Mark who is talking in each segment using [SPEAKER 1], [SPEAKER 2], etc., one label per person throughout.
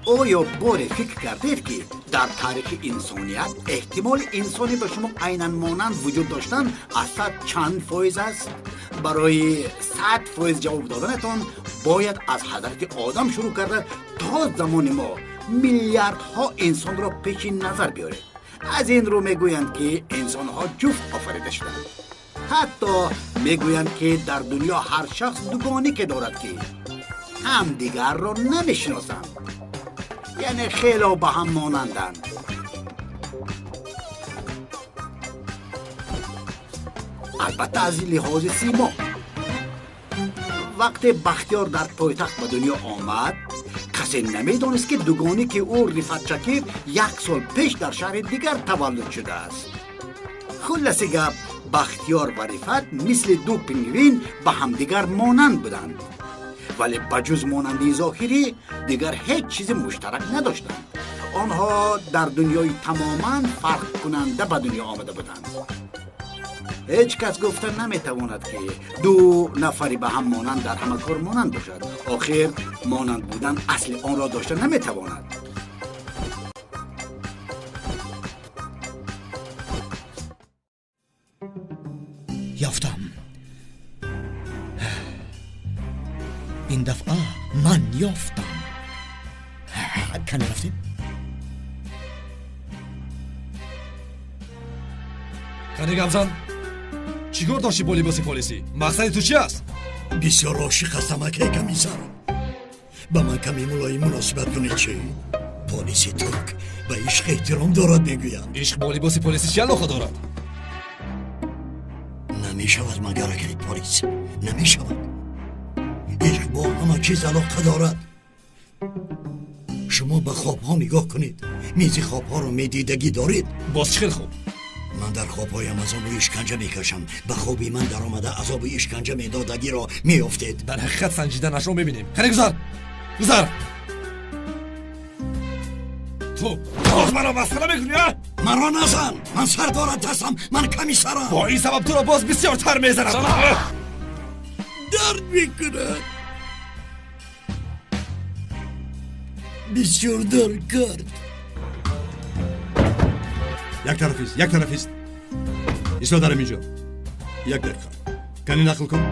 [SPEAKER 1] Оё боре фикр кардед, ки дар таърихи инсоният эҳтимоли инсоне ба шумо айнан монанд вуҷуд доштан аз 100 чанд фоиз аст? Барои 100% ҷавоб доданатон бояд аз ҳазрати Одам шурӯъ карда то замони мо миллиардҳо инсонро пеши назар биёред. Аз ин рӯ мегӯянд, ки инсонҳо ҷуфт офарида шуданд. Ҳатто мегӯянд, ки дар дунё ҳар шахс дугонике дорад, ки ҳамдигарро намешиносанд, яъне хело ба ҳам монанданд. Албатта, аз лиҳози симо. Вақте Бахтиёр дар пойтахт ба дунё омад, касе намедонист, ки дугонике ӯ Рифат Шакир як сол пеш дар шаҳри дигар таваллуд шудааст. Хулласи гап, Бахтиёр ва Рифат мисли ду пингвин ба ҳамдигар монанд буданд, вале ба ҷуз монандии зоҳирӣ дигар ҳеҷ чизи муштарак надоштанд. Онҳо дар дунёи тамоман фарқкунанда ба дунё омада буданд. Ҳеҷ кас гуфта наметавонад, ки ду нафари ба ҳам монанд дар ҳама кор монанд бошад. Охир монанд будан асли онро дошта наметавонад.
[SPEAKER 2] Ёфтам. Ин дафъа ман ёфтам. Кане рафтем?
[SPEAKER 3] Кане гап зан, чӣ кор дошти бо либоси полисӣ? Мақсади ту чи аст?
[SPEAKER 2] Бисёр ошиқ ҳастам, акай комиссар. Ба ман каме мулоим муносибат кунед. Чи полиси турк ба ишқ эҳтиром дорад, мегӯянд.
[SPEAKER 3] Ишқ бо либоси полисӣ чӣ алоқа дорад?
[SPEAKER 2] Намешавад магар, акай полис, намешавад. Ишқ бо ҳама чиз алоқа дорад. Шумо ба хобҳо нигоҳ кунед. Мизи хобҳоро медидагӣ доред?
[SPEAKER 3] Боз чӣ хел хоб?
[SPEAKER 2] Ман дар хобҳоям азобу ишканҷа мекашам. Ба хоби ман даромада азобу ишканҷа медодагиро меёфтед.
[SPEAKER 3] Дар ҳақиқат санҷиданашро мебинем. Қане гузар, гузар. Ту боз маро масхара мекунӣ, а?
[SPEAKER 2] Маро назан, ман сардорат ҳастам, ман комиссарам.
[SPEAKER 3] Бо ин сабаб туро боз бисёртар мезанам.
[SPEAKER 2] Дард мекунад, бисёр дард кард.
[SPEAKER 4] Як тарафист, як тарафист. Исто дарам инҷо. Як дақиқа. Кани нақл кун.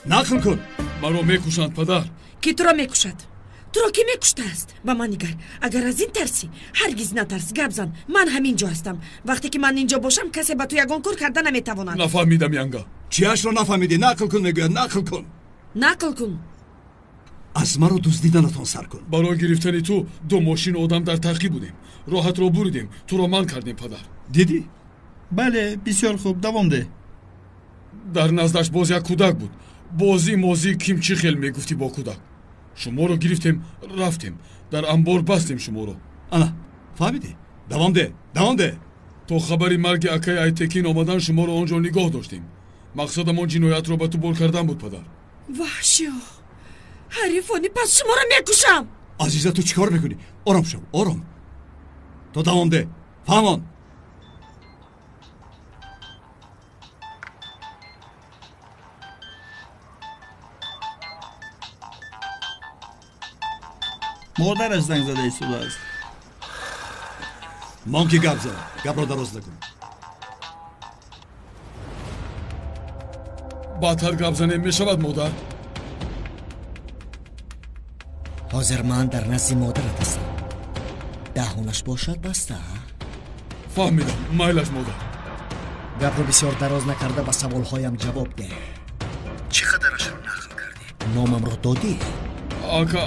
[SPEAKER 4] Нақл кун.
[SPEAKER 5] Маро мекушанд, падар.
[SPEAKER 6] Ки туро мекушад? Туро кӣ мекуштааст? Ба ман нигар. Агар аз ин тарсӣ, ҳаргиз натарс, гап зан. Ман ҳамин ҷо ҳастам. Вақте ки ман инҷо бошам, касе ба ту ягон кор карда наметавонад.
[SPEAKER 5] Нафаҳмидам, янга.
[SPEAKER 4] Чиашро нафаҳмидӣ? Нақл кун, мегӯяд, нақл кун.
[SPEAKER 6] Нақл кун.
[SPEAKER 4] Аз маро дуздиданатон сар кун.
[SPEAKER 5] Барои гирифтани ту ду мошин одам дар таъқиб будем. Роҳатро буридем, туро ман кардем, падар.
[SPEAKER 4] Дидӣ?
[SPEAKER 7] Бале, бисёр хуб, давом деҳ.
[SPEAKER 5] Дар наздаш боз як кӯдак буд. Бозӣ мозӣ ким чӣ хел мегуфтӣ бо кӯдак. Шуморо гирифтем, рафтем, дар амбор бастем шуморо.
[SPEAKER 4] Ана, фаҳмидӣ? Давом деҳ, давом деҳ.
[SPEAKER 5] То хабари марги акаи Айтекин омадан шуморо он ҷо нигоҳ доштем. Мақсадам он ҷиноятро ба ту бор кардан буд, падар.
[SPEAKER 6] Ваҳшиё, ҳарифони, пас шуморо мекушам.
[SPEAKER 4] Азиза, ту чӣ кор мекунӣ? Ором шав, ором. То давом деҳ, фаҳмон.
[SPEAKER 7] Модараш занг зада истодааст.
[SPEAKER 4] Мон ки гап зад, гапро дароз накун.
[SPEAKER 5] Баъдтар гап занем мешавад, модар?
[SPEAKER 2] Ҳозир ман дар назди модарат ҳастам. Даҳонаш бошад баста.
[SPEAKER 5] Фаҳмидам, майлаш, модар.
[SPEAKER 2] Гапро бисёр дароз накарда ба саволҳоям ҷавоб деҳ. Чӣ қадарашро нақл кардӣ? Номамро додӣ?
[SPEAKER 5] Ака,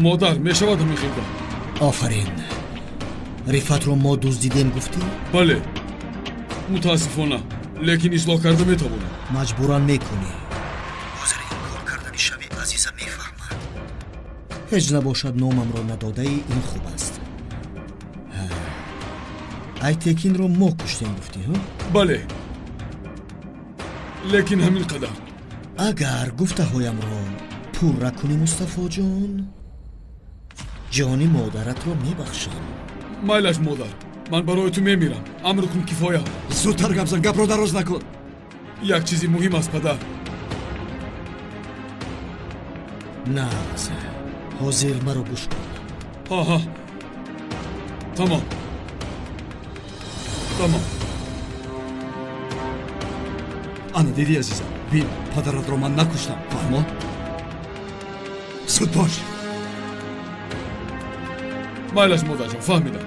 [SPEAKER 5] модар, мешавад ҳамин хел гап?
[SPEAKER 2] Офарин. Рифатро мо дуздидем гуфтӣ?
[SPEAKER 5] Бале, мутаассифона, лекин ислоҳ карда метавонам.
[SPEAKER 2] Маҷбуран мекунӣ. Ҳозир ин кор кардани шави Азиза мефаҳмад. Ҳеҷ набошад, номамро надодаи ин хуб аст. Айтекинро мо куштем гуфтӣ, ҳа?
[SPEAKER 5] Бале, лекин ҳамин қадар.
[SPEAKER 2] Агар гуфтаҳоямро пурра кунӣ, Мустафоҷон, ҷони модаратро мебахшам.
[SPEAKER 5] Майлаш, модар, ман барои ту мемирам. Амр кун, кифоя.
[SPEAKER 4] Зудтар гап зан, гапро дароз накун.
[SPEAKER 5] Як чизи муҳим аст, падар.
[SPEAKER 2] Нағз,
[SPEAKER 8] Ҳозир маро гӯш кун.
[SPEAKER 5] Ҳа, тамом, тамом.
[SPEAKER 4] Ана дидӣ, азизам, бин, падаратро ман накуштам, фаҳмо? Зуд бош.
[SPEAKER 5] Майлаш, модарҷон, фаҳмидам.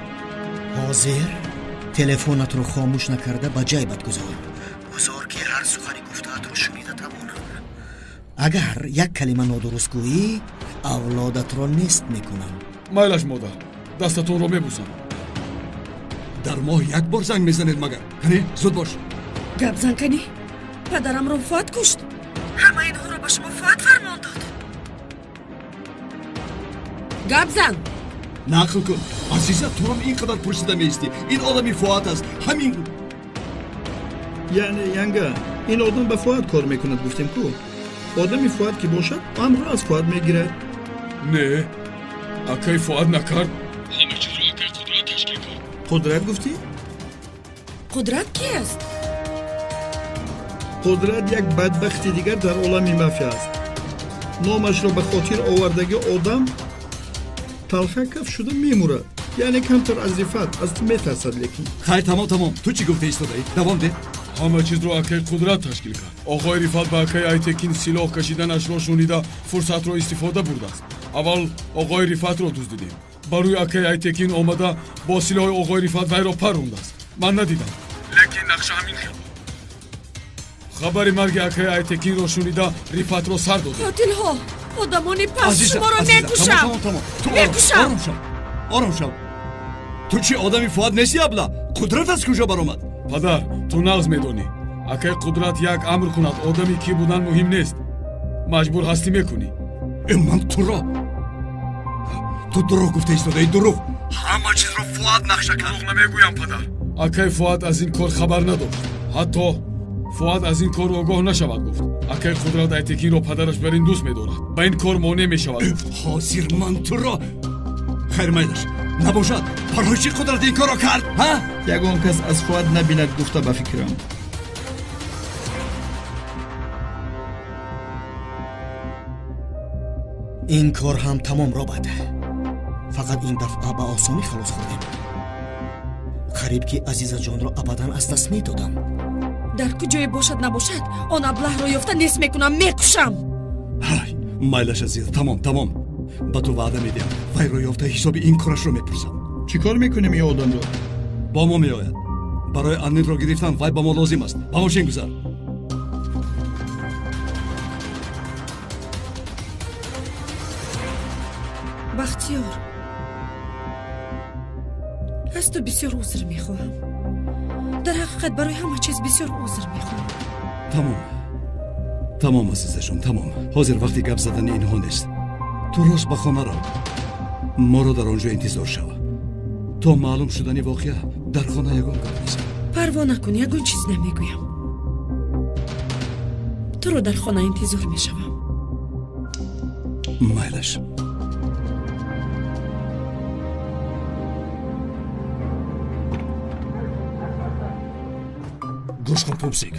[SPEAKER 8] Ҳозир телефонатро хомӯш накарда ба ҷайбат гузор. Гузор, ки ҳар сухани гуфтаатро шунида тавонам. Агар як калима нодуруст гӯӣ, авлодатро нест мекунам.
[SPEAKER 5] Майлаш, модар, дастатонро мебусам.
[SPEAKER 4] Дар моҳ як бор занг мезанед магар? Кани, зуд бош.
[SPEAKER 6] Гап зан, кани. Падарамро Фуат кушт. Ҳама инҳоро ба шумо Фуат фармон дод. Гап зан.
[SPEAKER 4] Нақл кун, азиза. Турам ин қадар пурсида меистӣ. Ин одами Фуат аст, ҳамин.
[SPEAKER 7] Яъне, янга, ин одам ба Фуат кор мекунад, гуфтем ку. Одами Фуат ки бошад, амрро аз Фуат мегирад.
[SPEAKER 5] Не, акай Фуат накард. Ҳама чизро акай Қудрат ташкил кард.
[SPEAKER 7] Қудрат гуфтӣ?
[SPEAKER 6] Қудрат ки аст?
[SPEAKER 7] Қудрат як бадбахти дигар дар олами мафия аст. Номашро ба хотир овардагӣ одам талха каф шуда мемурад. Яъне камтар аз Рифат аз ту метарсад, лекин.
[SPEAKER 4] Хайр, тамом, тамом. Ту чӣ гуфта истодаӣ? Давом деҳ.
[SPEAKER 5] Ҳама чизро акай Қудрат ташкил кард. Оғои Рифат ба акай Айтекин силоҳ кашиданашро шунида, фурсатро истифода бурдааст. Аввал оғои Рифатро дуздидем. Ба рӯи акай Айтекин омада, бо силоҳи оғои Рифат вайро паррондааст. Ман надидам, лекин нақша ҳамин хел буд. Хабари марги акай Айтекинро шунида, Рифатро сар додем.
[SPEAKER 6] Қотилҳо, одамони паст, шуморо мекушам, мекушам.
[SPEAKER 4] Ором шав, ором шав. Ту чӣ, одами Фуат нести, абла? Қудрат аз куҷо баромад?
[SPEAKER 5] Падар, ту нағз медонӣ, акай Қудрат як амр кунад, одами кӣ будан муҳим нест, маҷбур ҳастӣ, мекунӣ.
[SPEAKER 4] Э, ман туро, ту дурӯғ гуфта истодаӣ, дурӯғ. Ҳама чизро Фуат нақша кард.
[SPEAKER 5] Дурӯғ намегӯям, падар. Акай Фуат аз ин кор хабар надошт. Ҳатто Фуат аз ин кор огоҳ нашавад, гуфт. Акай Қудрат Айтекинро падараш бар ин дӯст медорад, ба ин кор монеъ мешавад, гуфт.
[SPEAKER 4] Ҳозир ман туро, хайр, майлаш, набошад. Барои чӣ Қудрат ин корро кард, ҳа?
[SPEAKER 7] Ягон кас аз Фуат набинад гуфта, ба фикрам.
[SPEAKER 8] Ин кор ҳам тамом, робад. Фақат ин дафъа ба осонӣ халос хӯрдем. Қариб ки Азизаҷонро абадан аз даст медодам.
[SPEAKER 6] Дар куҷое бошад набошад, он аблаҳро ёфта нест мекунам, мекушам.
[SPEAKER 4] Ҳай, майлаш, азиза, тамом, тамом. Ба ту ваъда медиҳам, вайро ёфта, ҳисоби ин корашро мепурсам.
[SPEAKER 7] Чӣ кор мекунем ин одамро?
[SPEAKER 4] Бо мо меояд. Барои Аннинро гирифтан вай ба мо лозим аст. Ба мошин гузар.
[SPEAKER 6] Бахтиёр, аз ту бисёр узр мехоҳам. Дар ҳақиқат, барои ҳама чиз бисёр узр мехоҳам.
[SPEAKER 4] Тамом, тамом, азизашон, тамом. Ҳозир вақти гап задани инҳо нест. Ту рост ба хона рав, моро дар он ҷо интизор шав. То маълум шудани воқеа дар хона ягон гап нест.
[SPEAKER 6] Парво накун, ягон чиз намегӯям. Туро дар хона интизор мешавам.
[SPEAKER 4] Майлаш.
[SPEAKER 3] Гӯш кун, пупсик,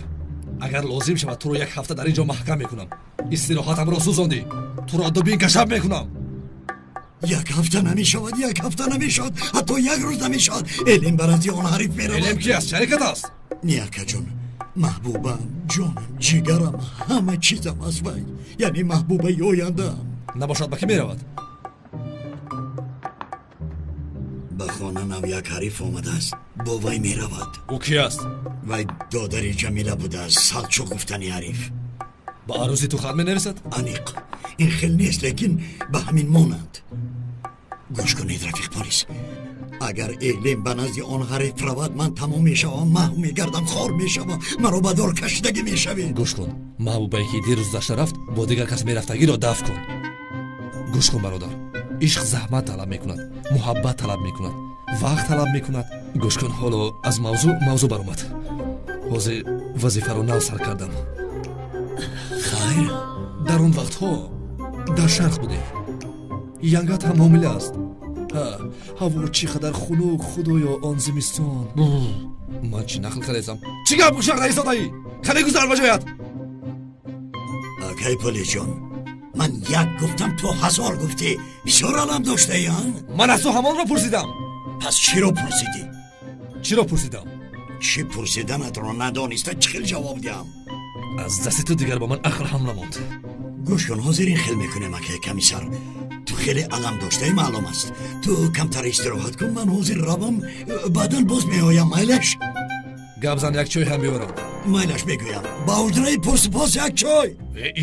[SPEAKER 3] агар лозим шавад, туро як ҳафта дар ин ҷо маҳкам мекунам. Истироҳатамро сӯзондӣ, туро дубинка шаб мекунам.
[SPEAKER 2] Як ҳафта намешавад, як ҳафта намешавад, ҳатто як рӯз намешавад. Элем ба назди он ҳариф меравад.
[SPEAKER 3] Элем ки аст? Шарикат аст?
[SPEAKER 2] Не, акаҷон, маҳбубам, ҷонам, ҷигарам, ҳама чизам аст вай, яъне маҳбубаи ояндаам.
[SPEAKER 3] Набошад, ба кӣ меравад?
[SPEAKER 2] Ба хона нав як ҳариф омадааст, бо вай меравад.
[SPEAKER 3] Ӯ ки аст?
[SPEAKER 2] Вай додари Ҷамила будааст, Салчуқ гуфтани ҳариф.
[SPEAKER 3] Ба арӯси ту хат менависад?
[SPEAKER 2] Аниқ ин хел нест, лекин ба ҳамин монанд. Гӯш кунед, рафиқ полис, агар Элем ба назди он ҳариф равад, ман тамом мешавам, маҳв мегардам, хор мешавам, маро ба дор кашидагӣ мешавед.
[SPEAKER 3] Гӯш кун, маҳбубае ки дирӯз гузашта рафт, бо дигар кас мерафтагиро дафт кун. Гӯш кун, бародар, ишқ заҳмат талаб мекунад, муҳаббат талаб мекунад, вақт талаб мекунад. Гӯш кун, ҳоло аз мавзӯъ мавзӯъ баромад. Ҳозир вазифаро нав сар кардам.
[SPEAKER 2] Хайр.
[SPEAKER 3] Дар он вақтҳо дар шарқ будем. Янгат ҳам ҳомила аст. Ҳаво чӣ қадар хунук, худоё, он зимистон. Ман чӣ нақл кардесам? Чӣ гап гӯшак раисодаӣ? Кане, гузар ба ҷоят.
[SPEAKER 2] Акай полисҷон, Ман як гуфтам, ту ҳазор гуфтӣ. Бисёр алам доштаӣ, а?
[SPEAKER 3] Ман аз ту ҳамонро пурсидам.
[SPEAKER 2] Пас чиро пурсидӣ?
[SPEAKER 3] Чиро пурсидам?
[SPEAKER 2] Чӣ пурсиданатро надониста чӣ хел ҷавоб диҳам?
[SPEAKER 3] Аз дасти ту дигар ба ман ақл ҳам намонд.
[SPEAKER 2] Гӯш кун, ҳозир ин хел мекунем, акай комиссар. Ту хеле алам доштаи маълум аст. Ту камтар истироҳат кун, ман ҳозир равам, баъдан боз меоям, майлаш?
[SPEAKER 3] Гап зан, як чой ҳам биёрам.
[SPEAKER 2] Майлаш мегӯям. Ба ҳуҷраи пурсупос як чой.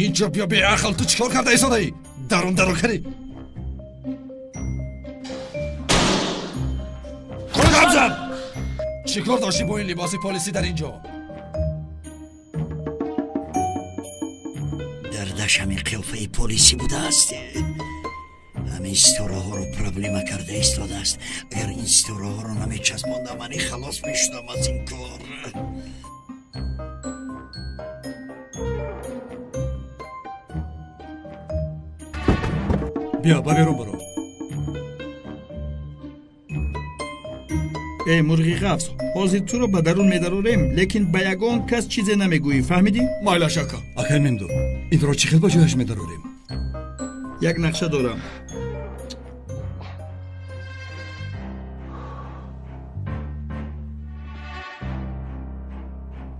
[SPEAKER 3] Инҷо биё, беақл, ту чӣ кор карда истодаӣ? Дарун дарун кардӣ. Гап зан! Чӣ кор доштӣ бо ин либоси полисӣ дар ин ҷо?
[SPEAKER 2] Дардаш ҳамин қиёфаи полисӣ будааст. Ҳамин ситораҳоро проблема карда истодааст. Агар ин ситораҳоро намечаспондам, ман халос мешудам аз ин кор.
[SPEAKER 4] Биё, ба берун баро.
[SPEAKER 7] Эй мурғи ғафс, ҳозир туро ба дарун медарорем, лекин ба ягон кас чизе намегӯӣ, фаҳмидӣ?
[SPEAKER 5] Майлаш, ака.
[SPEAKER 4] Акай Мемду, инро чӣ хел ба ҷояш медарорем?
[SPEAKER 7] Як нақша дорам.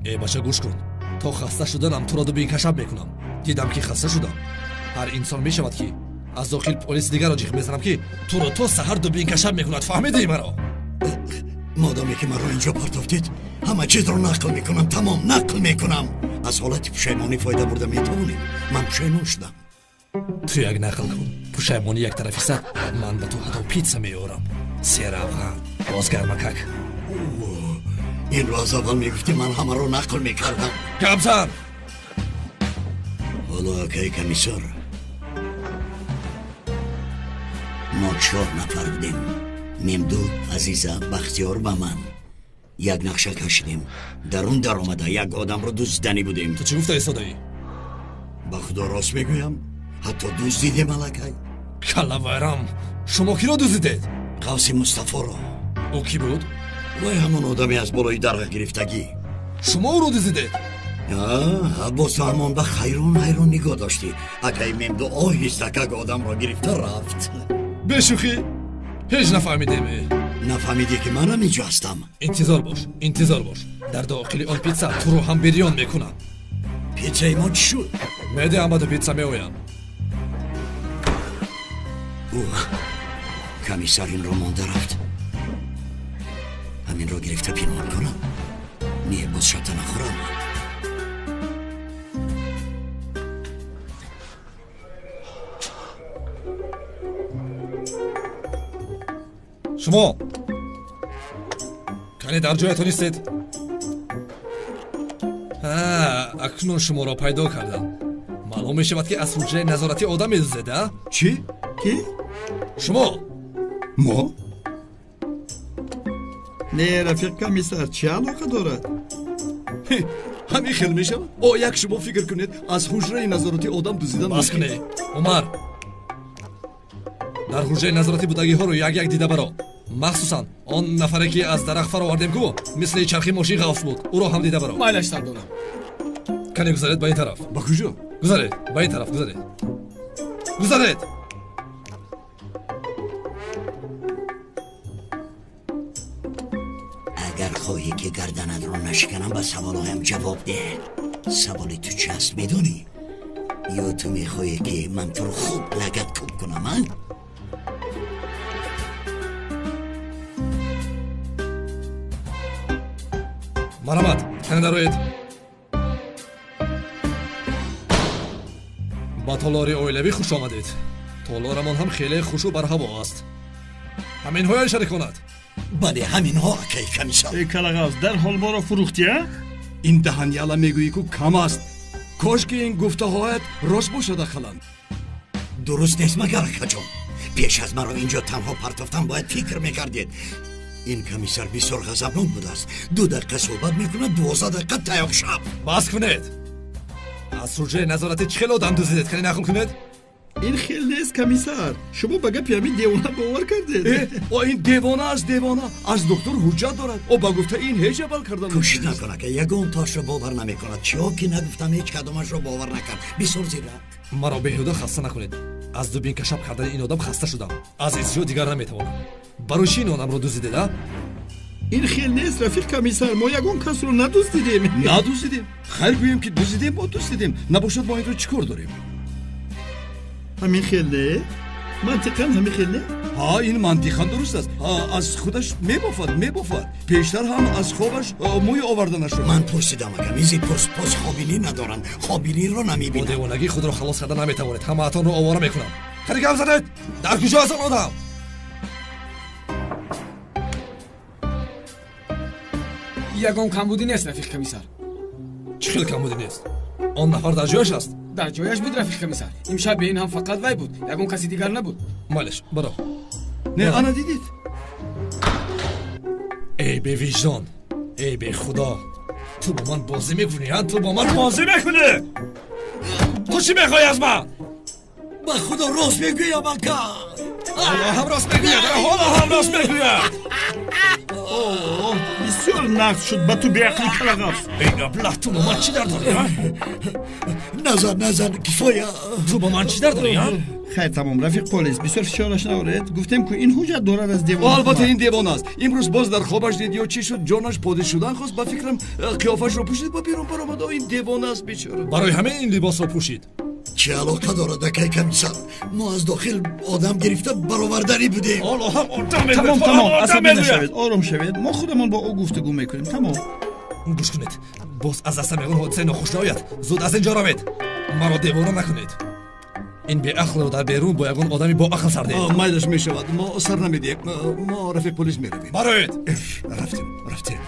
[SPEAKER 3] Э бача, гӯш кун. То хаста шуданам туро дубинкашаб мекунам. Дидам ки хаста шудам. Ҳар инсон мешавад ки аз дохил полиси дигарро ҷиғ мезанам ки туро то саҳар дубинкашаб мекунад. Фаҳмидӣ маро?
[SPEAKER 2] Модоме ки маро инҷо партофтед, ҳама чизро нақл мекунам, тамом нақл мекунам. Аз ҳолати пушаймонӣ фоида бурда метавонем. Ман пушаймон шудам.
[SPEAKER 3] Ту як нақл кун. Пушаймонӣ як тарафи сад, ман ба ту ҳатто питса меорам. Серавған, боз гармакак.
[SPEAKER 2] Инро аз аввал мегуфтӣ, ман ҳамаро нақл мекардам.
[SPEAKER 3] Гап зан!
[SPEAKER 2] Ҳоло акай комиссар, мо 4 нафар будем. Мемду, Азиза, Бахтиёр ва ман. Як нақша кашидем. Дарун даромада як одамро дуздиданӣ будем.
[SPEAKER 3] Ту чӣ гуфта истодаӣ?
[SPEAKER 2] Ба худо рост мегӯям, ҳатто дуздидем аллакай.
[SPEAKER 3] Калавайрам, шумо киро дуздидед?
[SPEAKER 2] Ғавси Мустафоро.
[SPEAKER 3] Ӯ кӣ буд?
[SPEAKER 2] Вай ҳамон одаме аз болои дарах гирифтагӣ.
[SPEAKER 3] Шумо ӯро дуздидед?
[SPEAKER 2] Боз ту ҳамон ба хайрон ҳайрон нигоҳ доштӣ. Акай Мемду оҳистакак одамро гирифта рафт.
[SPEAKER 3] Бешӯхӣ? Ҳеҷ нафаҳмидем.
[SPEAKER 2] Нафаҳмидӣ ки манам инҷо ҳастам?
[SPEAKER 3] Интизор бош, интизор бош. Дар дохили он питса туро ҳам бирён мекунам.
[SPEAKER 2] Питсаи мо чӣ шуд?
[SPEAKER 3] Медиҳам ба ту питса, меоям.
[SPEAKER 2] Комиссар инро монда рафт. Ҳаминро гирифта пинҳон кунам. Не, боз шабта нахӯрам.
[SPEAKER 3] Шумо кане дар ҷоятон истед. Акнун шуморо пайдо кардам. Маълум мешавад ки аз ҳуҷраи назоратӣ одам медуздед, а?
[SPEAKER 4] Чӣ?
[SPEAKER 7] Кӣ?
[SPEAKER 3] Шумо.
[SPEAKER 4] Мо?
[SPEAKER 7] Не, рафиқ комиссар, чӣ алоқа дорад?
[SPEAKER 4] Ҳамин хел мешавад? О, як шумо фикр кунед, аз ҳуҷраи назоратӣ одам дуздидан.
[SPEAKER 3] Бас кунед, Умар. Дар ҳуҷраи назоратӣ будагиҳоро як-як дида баро. Махсусан он нафаре ки аз дарахт фаровардем ку, мисли чархи мошин ғафс буд, ӯро ҳам дида баро.
[SPEAKER 5] Майлаш, сардорам.
[SPEAKER 3] Кане гузаред ба ин тараф.
[SPEAKER 4] Ба куҷо?
[SPEAKER 3] Гузаред ба ин тараф, гузаред. Гузаред!
[SPEAKER 2] Агар хоҳӣ ки гарданатро нашиканам, ба саволҳоям ҷавоб деҳ. Саволи ту чи аст медонӣ? Ё ту мехоҳӣ ки ман туро хуб лагат кӯб кунам, а?
[SPEAKER 3] Марҳамат, кане дароед. Ба толори оилавӣ хуш омадед. Толорамон ҳам хеле хушу барҳаво аст. Ҳаминҳоян шариконат?
[SPEAKER 2] Бале, ҳаминҳо, акай комиссар.
[SPEAKER 7] Эй калағавз, дарҳол моро фурӯхтӣ, а?
[SPEAKER 4] Ин даҳанияла мегӯӣ ку кам аст. Кош ки ин гуфтаҳоят рост бошад ақаллан.
[SPEAKER 2] Дуруст нест магар, акаҷон? Пеш аз маро инҷо танҳо партофтан бояд фикр мекардед. Ин комиссар бисёр ғазабнок будааст. 2 дақиқа суҳбат мекунад, 12 дақиқа таёқ шаб.
[SPEAKER 3] Бас кунед! Аз ҳуҷраи назоратӣ чӣ хел одам дуздидед? Кане нақл кунед?
[SPEAKER 7] Ин хел нест, комиссар. Шумо ба гапи ҳамин девона бовар кардед.
[SPEAKER 4] О, ин девона аст, девона. Аз доктор ҳуҷҷат дорад. О, ба гуфта ин ҳеҷ амал карда
[SPEAKER 2] кӯшиш накунад, ки ягон тошро бовар намекунад. Чиҳо ки нагуфтам, ҳеҷ кадомашро бовар накард. Бисёр зирак.
[SPEAKER 3] Маро беҳуда хаста накунед. Аз дубинкашаб кардани ин одам хаста шудам. Аз изҷо дигар наметавонам. Барои чӣ ин одамро дуздидед, а?
[SPEAKER 7] Ин хел нест, рафиқ комиссар, мо ягон касро надуздидем.
[SPEAKER 4] Надуздидем? Хайр, гӯем ки дуздидем, мо дуздидем. Набошад, мо инро чӣ кор дорем?
[SPEAKER 7] Ҳамин хел не? Мантиқан ҳамин хел не?
[SPEAKER 4] Ҳа, ин мантиқан дуруст аст. Аз худаш мебофад, мебофад. Пештар ҳам аз хобаш мӯй оварда нашуд.
[SPEAKER 2] Ман пурсидам, ака, мизи пурспос хобинӣ надоранд, хобиниро намебинам.
[SPEAKER 3] Бо девонагӣ худро халос карда наметавонед. Ҳамаатонро овора мекунам. Хеле гап задед! Дар куҷо аст он одам?
[SPEAKER 9] Ягон камбудӣ нест, рафиқ комиссар.
[SPEAKER 3] Чӣ хел камбудӣ нест? Он нафар дар ҷояш аст?
[SPEAKER 9] Дар ҷояш буд, рафиқ комиссар. Имшаб бе ин ҳам фақат вай буд, ягон каси дигар набуд.
[SPEAKER 3] Малеш, баро.
[SPEAKER 4] Не, ана дидид.
[SPEAKER 3] Эй бевиҷдон, эй бехудо, ту бо ман бозӣ мекунӣ, а? Ту бо ман бозӣ мекунӣ? Ту чӣ мехоҳӣ аз ман?
[SPEAKER 2] Ба худо рост мегӯям, ака.
[SPEAKER 3] Ҳоло ҳам рост мегӯяд, ҳоло ҳам рост мегӯяд.
[SPEAKER 7] Бисёр нақд шуд ба ту, беақли калағафс.
[SPEAKER 3] Эй аблаҳ, ту бо ман чӣ дар дорӣ, а?
[SPEAKER 2] Назан, назан, кифоя.
[SPEAKER 3] Ту бо ман чӣ дар дорӣ, а?
[SPEAKER 7] Хайр, тамом, рафиқ полис, бисёр фишораш наоред. Гуфтем ку ин ҳуҷҷат дорад аз девона.
[SPEAKER 4] Албатта ин девона аст. Имрӯз боз дар хобаш дид ё чӣ шуд, ҷонаш подиш шудан хост, ба фикрам қиёфашро пӯшид ва берун баромад. Ин девона аст бечора.
[SPEAKER 3] Барои ҳамин ин либосро пӯшид.
[SPEAKER 2] Чӣ алоқа дорад, акай комиссар? Мо аз дохил одам гирифта бароварданӣ будем.
[SPEAKER 3] Ҳоло ҳам одам мегӯяд.
[SPEAKER 7] Тамом, тамом, асабӣ нашавед, ором шавед. Мо худамон бо ӯ гуфтугӯ мекунем. Тамом.
[SPEAKER 3] Гӯш кунед, боз аз дастам ягон ҳодисаи нохуш наояд. Зуд аз ин ҷо равед. Маро девона накунед. Ин беақлро дар берун бо ягон одами боақл сар диҳед.
[SPEAKER 4] Майлаш мешавад, мо сар намедиҳем. Мо рафиқ полис меравем.
[SPEAKER 3] Бароед.
[SPEAKER 4] Рафтем, рафтем.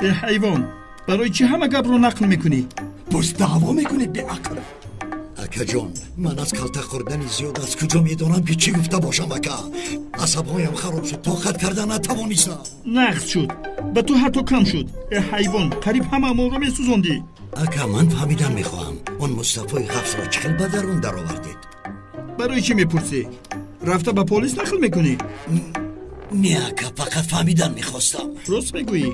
[SPEAKER 7] Э ҳайвон, барои чӣ ҳама гапро нақл мекунӣ?
[SPEAKER 2] Боз даъво мекунӣ, беақл. Акаҷон, ман аз калта хӯрдани зиёд аз куҷо медонам ки чӣ гуфта бошам, ака? Асабҳоям хароб шуд, тоқат карда натавонистам.
[SPEAKER 7] Нақд шуд, ба ту ҳатто кам шуд. Э ҳайвон, қариб ҳамаамонро месӯзондӣ.
[SPEAKER 2] Ака, ман фаҳмидан мехоҳам, он Мустафои Ғафсро чӣ хел ба дарун даровардед?
[SPEAKER 7] Барои чӣ мепурсӣ? Рафта ба полис нақл мекунӣ?
[SPEAKER 2] Не, ака, фақат фаҳмидан мехостам.
[SPEAKER 7] Рост мегӯӣ?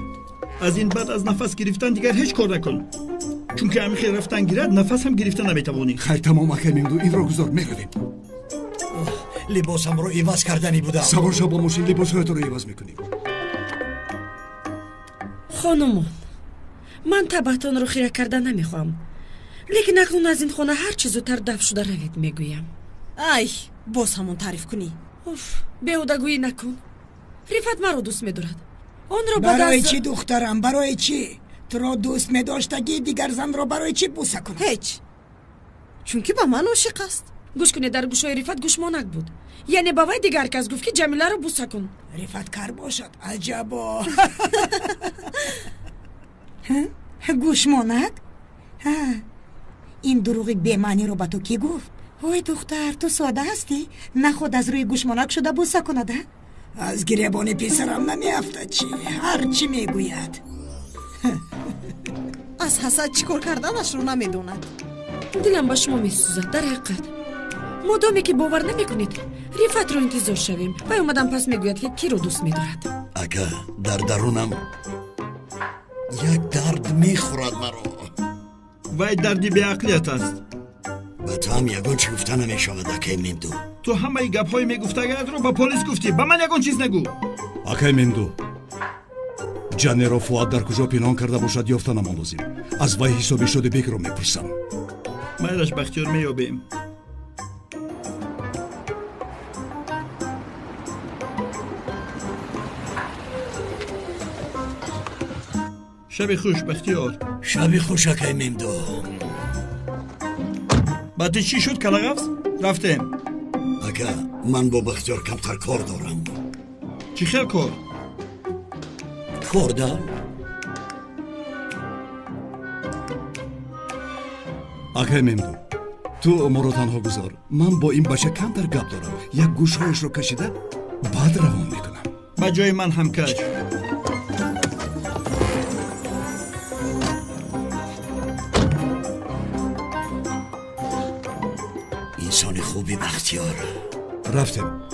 [SPEAKER 7] Аз ин баъд аз нафас гирифтан дигар ҳеҷ кор накун, чунки ҳамин хел рафтан гирад, нафас ҳам гирифта наметавонӣ.
[SPEAKER 4] Хайр, тамом, акай Мемду, инро гузор, меравем.
[SPEAKER 2] Либосамро иваз карданӣ будам.
[SPEAKER 4] Савор шав бо мошин, либосҳоятро иваз мекунем.
[SPEAKER 6] Хонумон, ман табаътонро хира карда намехоҳам, лекин акнун аз ин хона ҳар чӣ зудтар дафт шуда равед, мегӯям.
[SPEAKER 10] Ай, боз ҳамон таъриф кунӣ.
[SPEAKER 6] Уф, беҳудагӯӣ накун. Рифат маро дӯст медорад. Онро
[SPEAKER 11] барои чӣ, духтарам, барои чӣ? Туро дӯст медоштагӣ дигар занро барои чӣ бӯса кунад?
[SPEAKER 10] Ҳеҷ, чунки ба ман ошиқ аст.
[SPEAKER 6] Гӯш кунед, дар гӯшҳои Рифат гӯшмонак буд. Яъне ба вай дигар кас гуфт, ки Ҷамиларо бӯса кун.
[SPEAKER 11] Рифат кар бошад, аҷабо. Гӯшмонак? Ин дурӯғи бемаъниро ба ту кӣ гуфт? Ой духтар, ту сода ҳастӣ? Наход аз рӯи гӯшмонак шуда бӯса кунад, а? Аз гиребони писарам намеафтад чӣ, ҳар чӣ мегӯяд.
[SPEAKER 10] Аз ҳасад чӣ кор карданашро намедонад.
[SPEAKER 6] Дилам ба шумо месӯзад, дар ҳақиқат. Модоме ки бовар намекунед, Рифатро интизор шавем. Вай омадан пас мегӯяд, ки киро дӯст медорад.
[SPEAKER 2] Ака, дар дарунам як дард мехӯрад маро.
[SPEAKER 7] Вай дарди беақлият аст.
[SPEAKER 2] Ба ту ҳам ягон чӣ гуфта намешавад, акай Мемду.
[SPEAKER 7] Ту ҳамаи гапҳои мегуфтагаятро ба полис гуфтӣ, ба ман ягон чиз нагӯ.
[SPEAKER 4] Акай Мемду, ҷанеро Фуад дар куҷо пинҳон карда бошад, ёфта намон лозим. Аз вай ҳисоби Шодибекро мепурсам.
[SPEAKER 7] Майлаш, Бахтиёр, меёбем. Шаби хуш, Бахтиёр.
[SPEAKER 2] Шаби хуш, акай Мемду.
[SPEAKER 7] Ба ту чӣ шуд, калағафс? Рафтем.
[SPEAKER 2] Ака, ман бо Бахтиёр камтар кор дорам.
[SPEAKER 7] Чӣ хел кор?
[SPEAKER 2] Кор да?
[SPEAKER 4] Акай Мемду, ту моро танҳо гузор. Ман бо ин бача камтар гап дорам. Як гӯшҳояшро кашида баъд равон мекунам.
[SPEAKER 7] Ба ҷои ман ҳам каш.
[SPEAKER 2] Инсони хубе Рафтем, Бахтиёр.
[SPEAKER 4] Рафтем.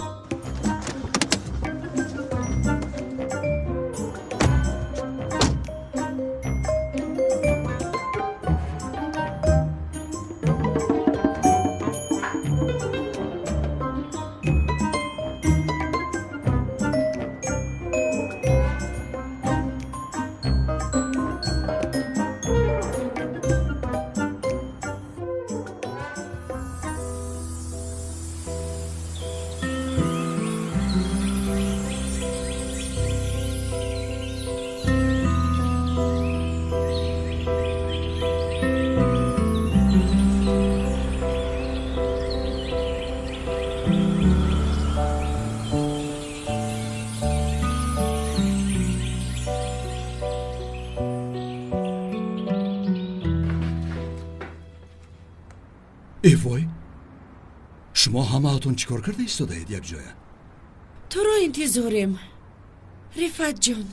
[SPEAKER 4] Э вой, шумо ҳамаатон чӣ кор карда истодаед якҷоя?
[SPEAKER 6] Туро интизорем, Рифатҷон.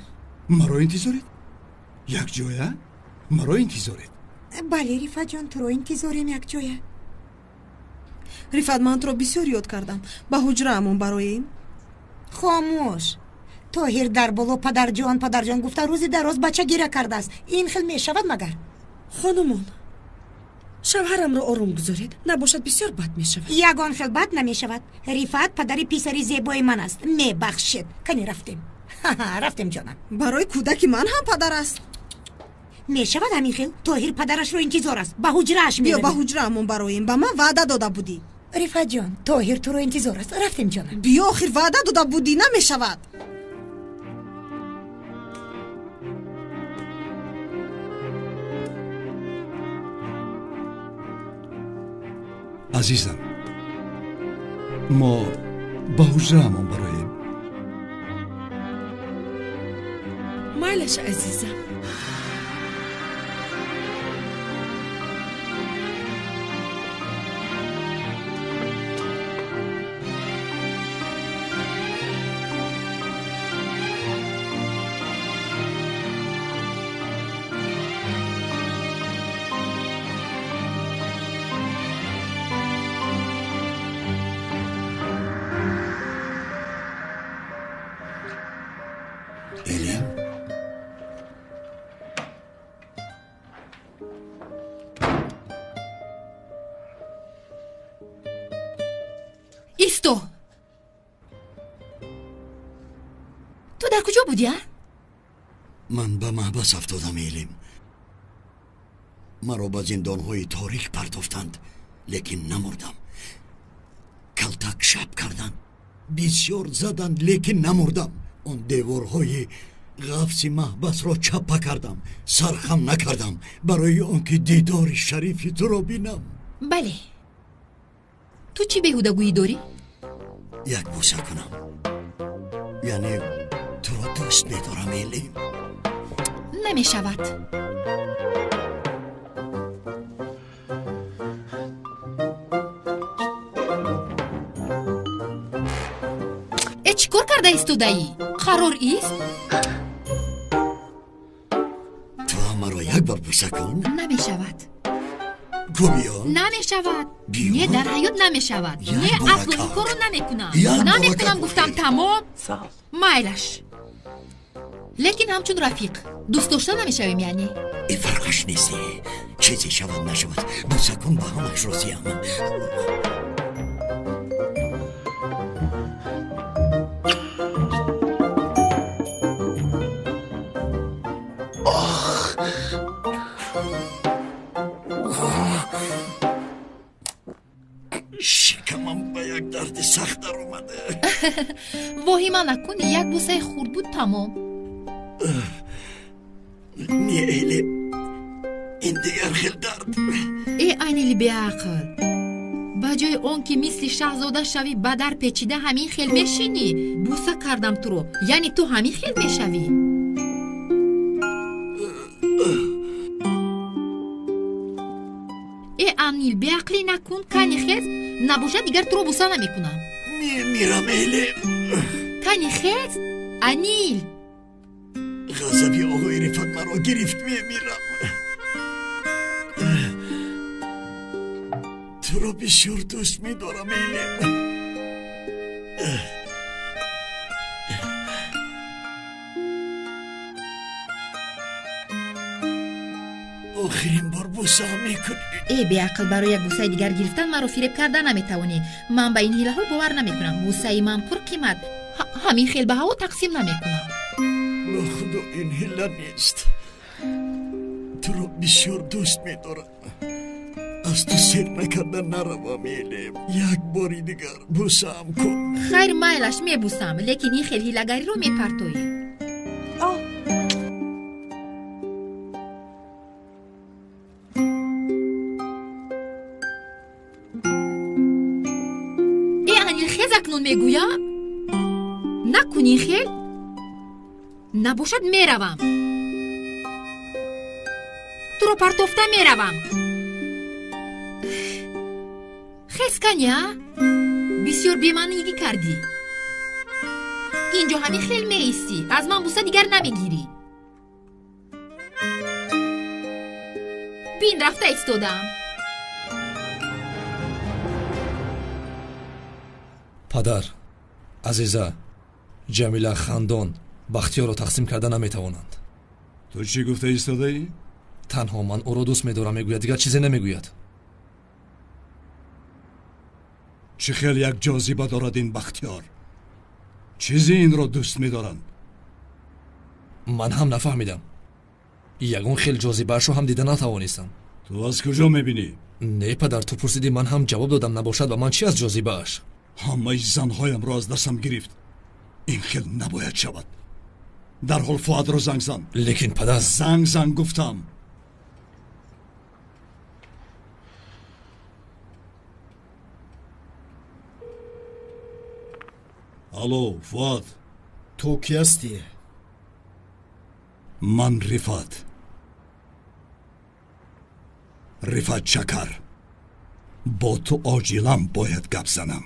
[SPEAKER 4] Маро интизоред? Якҷоя? Маро интизоред?
[SPEAKER 11] Бале, Рифатҷон, туро интизорем якҷоя.
[SPEAKER 10] Рифат, ман туро бисёр ёд кардам. Ба ҳуҷраамон бароем.
[SPEAKER 11] Хомӯш. Тоҳир дар боло падарҷон, падарҷон гуфта рӯзи дароз бача гира кардааст. Ин хел мешавад магар?
[SPEAKER 6] Хонумон, шавҳарамро ором гузоред, набошад бисёр бад мешавад.
[SPEAKER 11] Ягон хел бад намешавад. Рифат падари писари зебои ман аст. Мебахшед. Кани рафтем. Рафтем, ҷонам.
[SPEAKER 10] Барои кӯдаки ман ҳам падар аст.
[SPEAKER 11] Мешавад ҳамин хел? Тоҳир падарашро интизор аст. Ба ҳуҷрааш меравем.
[SPEAKER 10] Биё ба ҳуҷраамон бароем. Ба ман ваъда дода будӣ.
[SPEAKER 11] Рифатҷон, Тоҳир туро интизор аст. Рафтем, ҷонам.
[SPEAKER 10] Биё, охир ваъда дода будӣ, намешавад.
[SPEAKER 4] Азизам, мо ба ҳуҷраамон бароем.
[SPEAKER 6] Майлаш, азизам.
[SPEAKER 12] Исто! Ту дар куҷо будӣ, а?
[SPEAKER 2] Ман ба маҳбас афтодам, Элим. Маро ба зиндонҳои торик партофтанд, лекин намурдам. Калтак шаб карданд, бисёр заданд, лекин намурдам. Он деворҳои ғафси маҳбасро чаппа кардам, сархам накардам барои он ки дидори шарифи туро бинам.
[SPEAKER 12] Бале. Ту чӣ беҳудагӯӣ дорӣ?
[SPEAKER 2] Як бӯса кунам. Яъне туро дӯст медорам, Элим.
[SPEAKER 12] Намешавад. Э, чӣ кор карда истодаӣ? Қарор ист?
[SPEAKER 2] Ту ҳам маро як бор бӯса кун.
[SPEAKER 12] Намешавад.
[SPEAKER 2] Гӯ биё.
[SPEAKER 12] Намешавад.
[SPEAKER 2] Биё.
[SPEAKER 12] Не, дар ҳаёт намешавад.
[SPEAKER 2] Як
[SPEAKER 12] Не,
[SPEAKER 2] бора
[SPEAKER 12] асло ин
[SPEAKER 2] как.
[SPEAKER 12] корро намекунам.
[SPEAKER 2] Як бора
[SPEAKER 12] Намекунам,
[SPEAKER 2] как.
[SPEAKER 12] гуфтам, тамом. Майлаш. Лекин ҳамчун рафиқ дӯст дошта намешавем, яъне.
[SPEAKER 2] Э, фарқаш нест. Чизе шавад нашавад, бӯса кун, ба ҳамаш розиям. Шикамам ба як дарди сахт даромада.
[SPEAKER 12] Воҳима накун, як бӯсаи хурд буд, тамом.
[SPEAKER 2] Не, Элим, ин дигар хел дард.
[SPEAKER 12] Э, Анили беақл, ба ҷои он ки мисли шаҳзода шавӣ, ба дар печида ҳамин хел мешинӣ. Бӯса кардам туро, яъне ту ҳамин хел мешавӣ. Э, Анил, беақлӣ накун, кани хез, набошад дигар туро бӯса намекунам.
[SPEAKER 2] Мемирам, Элим.
[SPEAKER 12] Кани хез, Анил.
[SPEAKER 2] Ғазаби оғои Рифат маро гирифт, мемирам. Туро бисёр дӯст медорам, Элем. Охирин бор бусаам мекунӣ.
[SPEAKER 12] Э беақл, барои як бусаи дигар гирифтан маро фиреб карда наметавонӣ. Ман ба ин ҳилаҳо бовар намекунам. Бусаи ман пурқимат, ҳамин хел ба ҳаво тақсим намекунам.
[SPEAKER 2] Ба худо, ин ҳила нест. Туро бисёр дӯст медорам. Аз ту сер накарда наравам, Элем. Як бори дигар бусаам кун.
[SPEAKER 12] Хайр, майлаш, мебусам, лекин ин хел ҳилагариро мепартоӣ. Э Анил, хез акнун мегӯям. Накун ин хел, набошад меравам. Туро партофта меравам. Хез каня, бисёр бемаънигӣ кардӣ. Инҷо ҳамин хел меистӣ, аз ман буса дигар намегирӣ. Бин, рафта истодаам.
[SPEAKER 3] Падар, Азиза, Ҷамила хандон Бахтиёрро тақсим карда наметавонанд.
[SPEAKER 4] Ту чӣ гуфта истодаӣ?
[SPEAKER 3] Танҳо ман ӯро дӯст медорам мегӯяд, дигар чизе намегӯяд.
[SPEAKER 4] Чӣ хел як ҷозиба дорад ин Бахтиёр? Чизе инро дӯст медоранд?
[SPEAKER 3] Ман ҳам нафаҳмидам. Ягон хел ҷозибаашро ҳам дида натавонистам.
[SPEAKER 4] Ту аз куҷо мебинӣ?
[SPEAKER 3] Не падар, ту пурсидӣ, ман ҳам ҷавоб додам. Набошад ба ман чӣ аз ҷозибааш?
[SPEAKER 4] Ҳамаи занҳоямро аз дастам гирифт. Ин хел набояд шавад. Дарҳол Фуадро занг зан.
[SPEAKER 3] Лекин падар.
[SPEAKER 4] Занг зан гуфтам. Алло, Фуад.
[SPEAKER 8] Ту кӣ ҳастӣ?
[SPEAKER 4] Ман Рифат. Рифат Чакар. Бо ту оҷилан бояд гап занам.